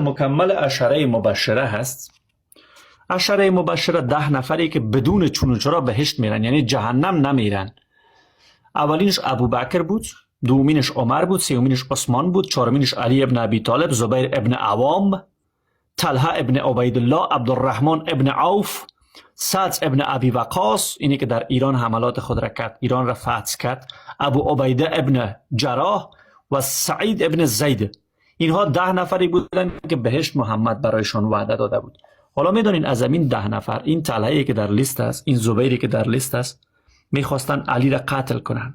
مکمل عشره مبشره هست. عشره مبشره 10 نفری که بدون چون و چرا بهشت میرن، یعنی جهنم نمیرن. اولینش ابوبکر بود، دومینش عمر بود، سومینش عثمان بود، چهارمینش علی ابن ابی طالب، زبیر ابن عوام، طلحه ابن عبیدالله، عبدالرحمن ابن عوف، سعد ابن ابی وقاص، اینی که در ایران حملات خود را کرد، ایران را فتح کرد، ابو عبیده ابن جراح و سعید ابن زید. اینها 10 نفری بودند که بهشت محمد برایشان وعده داده بود. حالا میدونین از این 10 نفر، این طلحه‌ای که در لیست است، این زبیری که در لیست است، میخواستن علی را قتل کنن.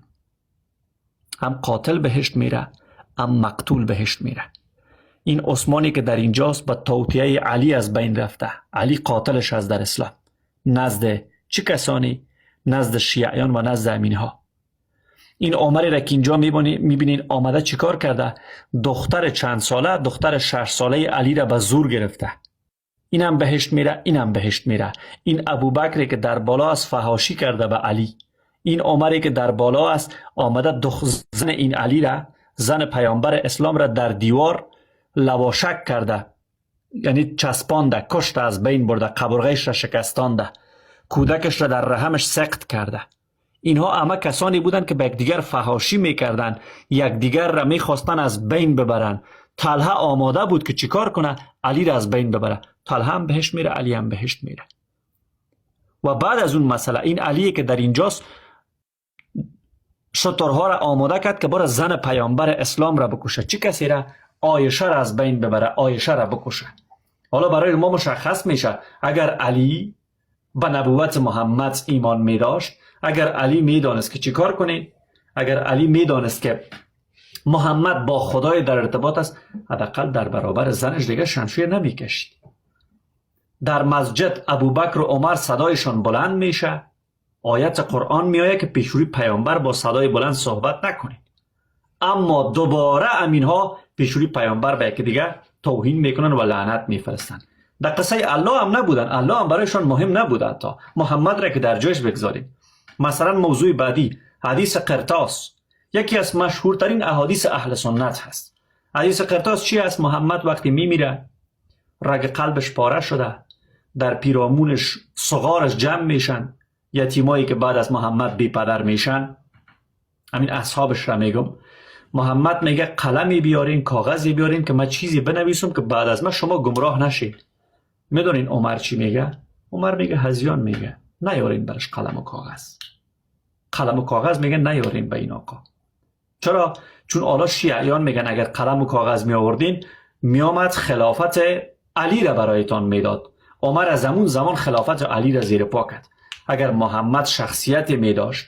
هم قاتل بهشت میره، هم مقتول بهشت میره. این عثمانی که در اینجاست با توطئه علی از بین رفته. علی قاتلش از در اسلام. نزد چه کسانی؟ نزد شیعیان و نزد امینها. این عمری را که اینجا میبینین آمده چیکار کرده؟ دختر چند ساله، دختر 6 ساله علی را به زور گرفته. اینم بهشت میره، اینم بهشت میره. این ابوبکری که در بالا از فحاشی کرده به علی، این عمری که در بالا است آمده زن این علی را، زن پیامبر اسلام را در دیوار لواشک کرده، یعنی چسپانده، کشته، از بین برده، قبرغهش را شکستانده، کودکش را در رحمش سقط کرده. اینها همه کسانی بودند که به یکدیگر فحاشی میکردند، یکدیگر را میخواستن از بین ببرن. طلحه آماده بود که چیکار کنه؟ علی را از بین ببره. طلحه هم بهشت میره، علی هم بهشت میره. و بعد از اون مسئله، این علی که در اینجاست شترها را آماده کرد که بره زن پیامبر اسلام را بکشه. چه کسی را؟ عایشه را از بین ببره، عایشه را بکشه. حالا برای ما مشخص میشه اگر علی به نبوت محمد ایمان می داشت، اگر علی میدانست که چیکار کنه، اگر علی میدانست که محمد با خدای در ارتباط است، حداقل در برابر زنش دیگه شمشیر نمیکشید. در مسجد ابوبکر و عمر صدایشان بلند میشه، آیت قرآن میآید که پیشروی پیامبر با صدای بلند صحبت نکنید، اما دوباره امینها پیشروی پیامبر به یکی دیگه توهین میکنن و لعنت میفرستن. در قصه الله هم نبودن، الله هم برایشان مهم نبود، تا محمد را که در جایش بگذاریم. مثلا موضوع بعدی، حدیث قرطاس، یکی از مشهورترین احادیث اهل سنت هست. حدیث قرطاس چی است؟ محمد وقتی میمیره، رگ قلبش پاره شده، در پیرامونش صغارش جمع میشن، یتیمایی که بعد از محمد بی پدر میشن، همین اصحابش را میگم. محمد میگه قلمی بیارین، کاغذی بیارین که من چیزی بنویسم که بعد از من شما گمراه نشید. میدونین عمر چی میگه؟ عمر میگه هزیان میگه، نیارین برش قلم و کاغذ. قلم و کاغذ میگه نیارین به این آقا. چرا؟ چون حالا شیعیان میگن اگر قلم و کاغذ می آوردین میآمد خلافت علی را برایتان میداد. عمر از همون زمان خلافت علی را زیر پا کرد. اگر محمد شخصیت می داشت،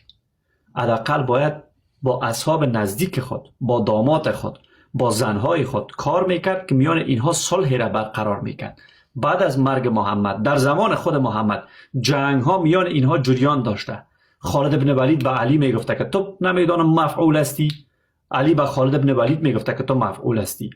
حداقل باید با اصحاب نزدیک خود، با داماد خود، با زنهای خود کار میکرد که میان اینها صلح را برقرار میکرد. بعد از مرگ محمد، در زمان خود محمد، جنگ ها میان اینها جریان داشته. خالد ابن ولید به علی میگفته که تو نمیدانم مفعول هستی، علی به خالد ابن ولید میگفته که تو مفعول هستی.